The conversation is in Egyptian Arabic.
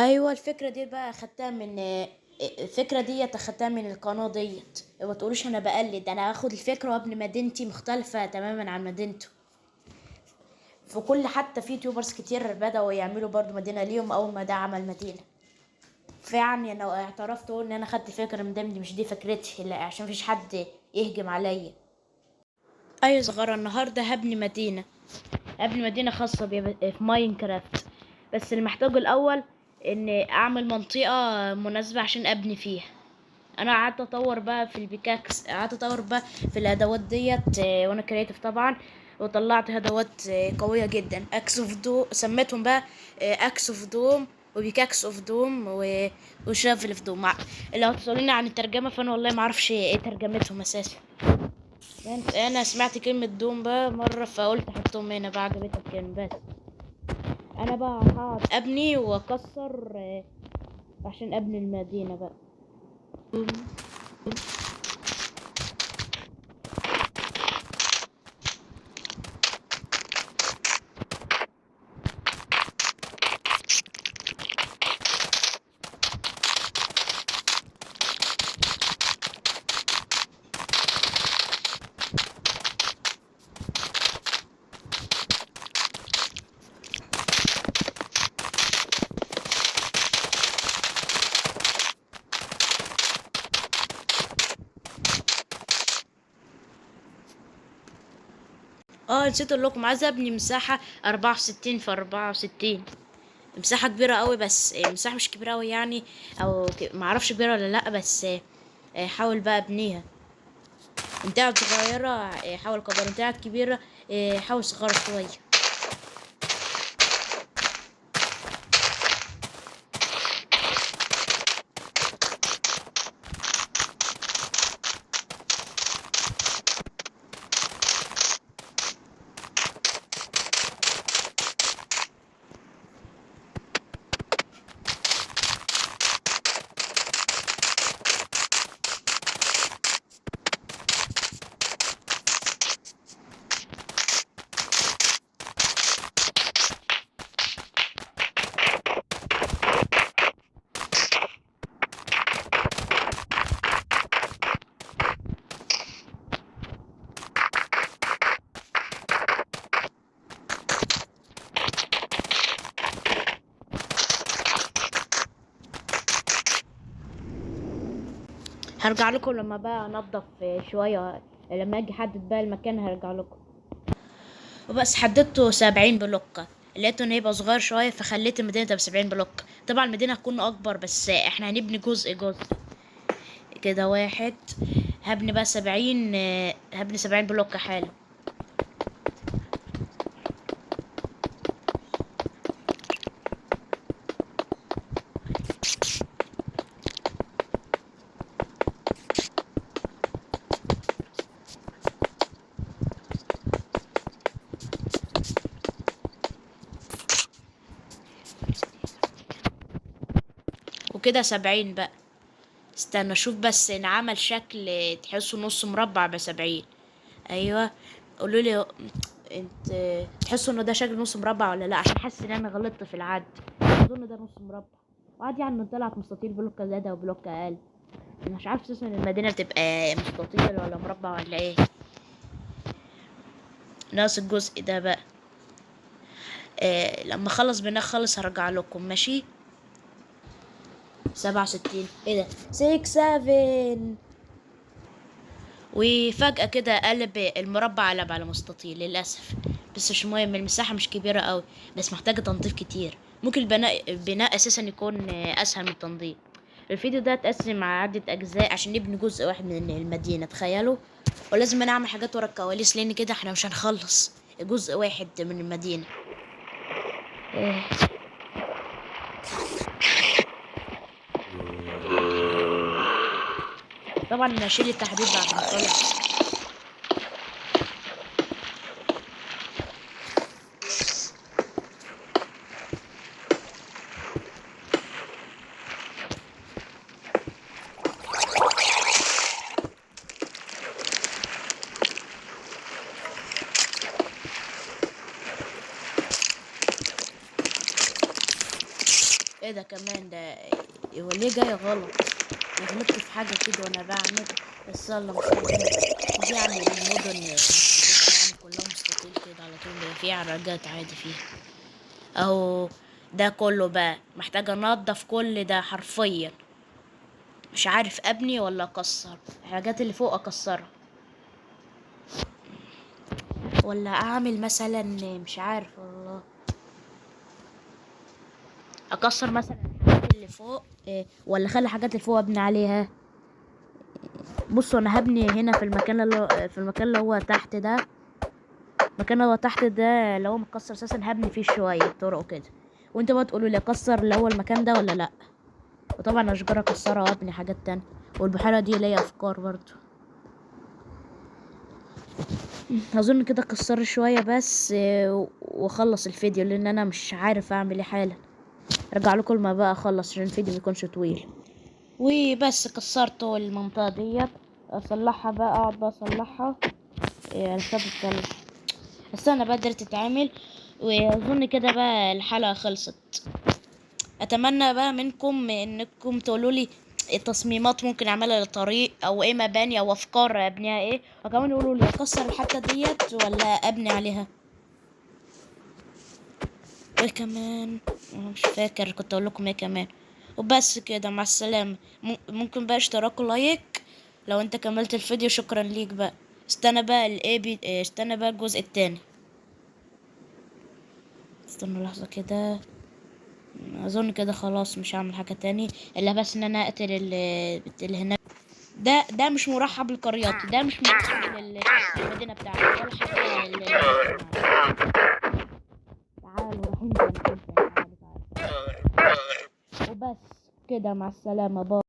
ايوه الفكرة دي بقى اخدتها من الفكرة دي اخدتها من القناة ديت. ما تقولوش انا بقلد، انا هاخد الفكرة وابني مدينتي مختلفة تماما عن مدينته. في كل حتى في YouTubers كتير بدأوا يعملوا برضو مدينة ليهم اول ما ده عمل مدينة. فيعني انا اعترفت ان انا خدت فكرة من دي، مش دي فكرتي، لا عشان مفيش حد يهجم عليا. ايوه صغيرة، النهارده هبني مدينة، هبني مدينة خاصة بي في ماينكرافت. بس اللي محتاجه الاول ان اعمل منطقة مناسبة عشان ابني فيها. انا قعدت اطور بقى في ال pickaxe، قعدت اطور بقى في الادوات ديت، وانا creative طبعا، وطلعت ادوات قوية جدا. axe of doom سميتهم بقى، axe of doom و pickaxe of doom و shovel of doom. لو تسالوني عن الترجمة فانا والله ما اعرفش ايه ترجمتهم اساسا. انا سمعت كلمة doom بقى مرة فقلت احطهم هنا بقى، عجبتني الكلمة. بس انا بقى هقعد ابني واكسر، عشان ابني المدينة بقى. نسيت اقول لكم، عايز ابني مساحة 64 في 64، مساحة كبيرة قوي، بس مساحة مش كبيرة قوي يعني، او معرفش كبيرة ولا لا، بس حاول بقى ابنيها. انت قاعد صغيرة، حاول كبر، انت قاعد كبيرة، حاول صغيرة شوية. هرجع لكم لما بقى انضف شوية، لما اجي احدد بقى المكان هرجع لكم. وبس حددته 70 بلوكة، لقيته انه هيبقى صغير شوية فخليت المدينة تبقى 70 بلوك. طبعا المدينة هتكون اكبر، بس احنا هنبني جزء جزء كده. واحد هبني بقى 70، هبني 70 بلوك حالا. وكده 70 بقى. استنى اشوف بس انعمل شكل تحسه نص مربع ب70. ايوه قولوا لي انت تحسوا انه ده شكل نص مربع ولا لا، عشان حاسس ان انا غلطت في العد. اظن ده نص مربع، وعادي يعني طلعت مستطيل بلوكه زيادة وبلوكه اقل. انا مش عارف اساسا المدينة بتبقى مستطيل ولا مربع ولا ايه. ناقص الجزء ده بقى. لما اخلص بناء خالص هرجع لكم. ماشي. 67، ايه ده؟ 6 7. وفجأة كده قلب المربع قلب على مستطيل للأسف، بس مش مهم. المساحة مش كبيرة قوي، بس محتاجة تنظيف كتير. ممكن البناء أساسا يكون أسهل من التنظيف. الفيديو ده اتقسم على عدة أجزاء عشان نبني جزء واحد من المدينة، تخيلوا. ولازم أنا أعمل حاجات ورا الكواليس، لأن كده احنا مش هنخلص جزء واحد من المدينة. طبعا انا هشيل التحديد بعد ما اخلص. ايه ده كمان؟ ده هو ليه جاي غلط؟ انا غلطت في حاجة كده وانا بعمل، بس يلا مش مهم. دي يعني المدن يعني كلها مستطيل كده على طول، بيبقى فيها عرجات عادي فيها. اهو ده كله بقى محتاجة انضف كل ده حرفيا. مش عارف ابني ولا اكسر الحاجات اللي فوق، اكسرها ولا اعمل مثلا، مش عارف والله. اكسر مثلا الحاجات اللي فوق ولا اخلي الحاجات اللي فوق ابني عليها. بصوا انا هبني هنا في المكان اللي هو تحت ده، المكان اللي هو تحت ده اللي هو متكسر اساسا، هبني فيه شوية طرق كده، وانتوا بقى تقولوا لي اكسر اللي هو المكان ده ولا لا. وطبعا اشجار اكسرها وابني حاجات تانية. والبحيره دي ليا افكار برضو. اظن كده كسر شوية بس، واخلص الفيديو لان انا مش عارف اعمل ايه حالا. ارجع لكم ما بقى اخلص عشان الفيديو ما يكونش طويل. وبس كسرت المنطقة ديت، اصلحها بقى، اقعد بقى اصلحها. انا مش عارفة اتصلح، استنى بقى قدرت تتعمل. واظن كده بقى الحلقة خلصت. اتمنى بقى منكم انكم تقولوا لي التصميمات ممكن اعملها للطريق، او ايه مباني او افكار ابنيها ايه، وكمان يقولوا لي اكسر الحتة ديت ولا ابني عليها. وايه كمان انا مش فاكر كنت اقول لكم ايه كمان. وبس كده، مع السلامة. ممكن بقى اشتراك ولايك لو انت كملت الفيديو، شكرا ليك بقى. استنى بقى الاي بي، استنى بقى الجزء التاني. استنى لحظة كده، اظن كده خلاص مش هعمل حاجة تاني الا بس ان انا اقتل اللي هناك. ده مش مرحب لقريتي، ده مش مرحب للمدينة بتاعتي ولا حتى تعالوا رايحين فين؟ تعالوا، تعالوا. وبس كده، مع السلامة، باي.